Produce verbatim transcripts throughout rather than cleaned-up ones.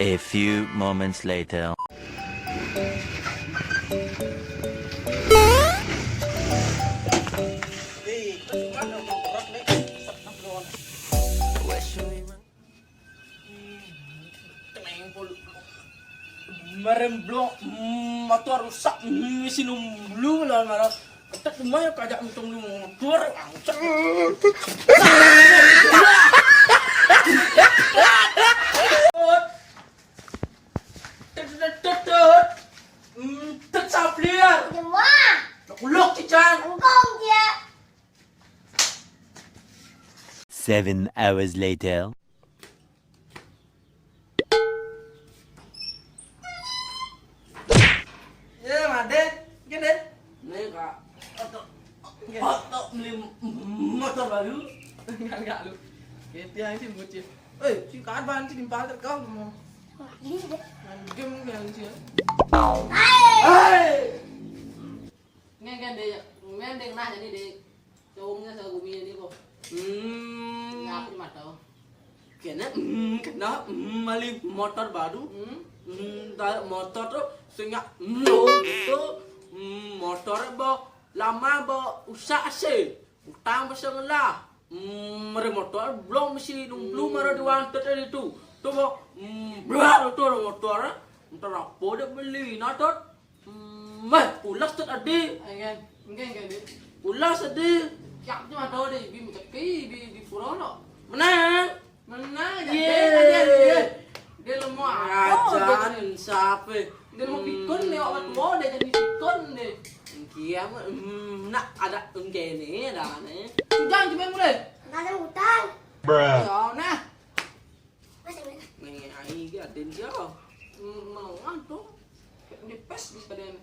A few moments later. Merem blok, motor rusak, mesin dulu lah marah. Ketek rumah ya kajak untung lu motor. Tet tet tet tet. Hmm, tet saplian. Kulok cicang. Seven hours later. Ya, Made. Gini. Nih, Kak. Oto, oto beli motor baru. Enggak, enggak lu. Gitu yang sih bocil. Eh, si kapan sih dipakai kau mau? Main game kan sih. Hei. Ngen kan deh, main deh nah jadi deh. Cowoknya segumi ini kok. Hmm. Ngap mata. Kena, hmm, kena, hmm, mali motor baru. Hmm. Hmm, da- motor tuh senya, hmm, gitu. Hmm, motor bo lama bo usah sih. Utang besar lah. Hmm, mere motor belum mesti belum ada dua tadi itu. Tuh bo, hmm, berat tuh motor. Motor apa dia beli? Nah, tuh. Hmm, meh, pulas tuh tadi. Enggak, enggak, enggak, Dik. Pulas tadi. Siap cuma tahu deh, bi menceki, bi di pura no. Menang. Menang aja. Iya. Dia, dia, dia, dia lemah. Ajan siapa? Dia lemah pikun deh, orang tua deh jadi pikun deh. Kia mah, hmm, nak ada engke nih, ada nih. Jangan cuma mulai. Ada utang. Ya, nah. Nih, ai ge aden sia. Hmm, mau ngantuk. Di pes di badan.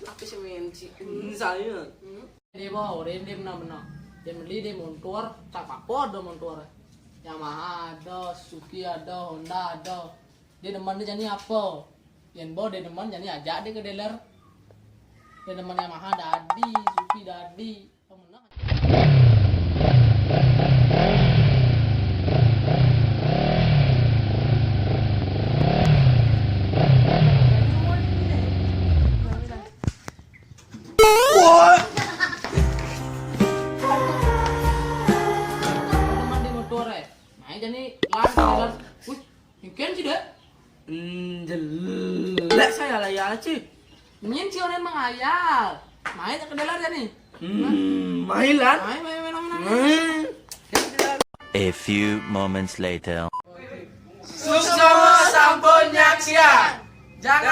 Apa sih main si saya? Hmm. Dia bawa orang dia benar-benar. Dia beli dia montor, tak apa ada montor. Yamaha ada, Suzuki ada, Honda ada. Dia demen dia jadi apa? Yang bawa dia demen jadi ajak dia ke dealer. Dia demen Yamaha dadi, Suzuki dadi. Mandi motor eh. Naik jadi lan, lan. Wih, mungkin sih deh. Hmm, jelek saya lah ya, Ci. Nyin si orang mengayal. Main ke dalam ya nih. Hmm, main lah. Main, main, main, main, main. Main. A few moments later. Suksma sampun nyaksian. Jangan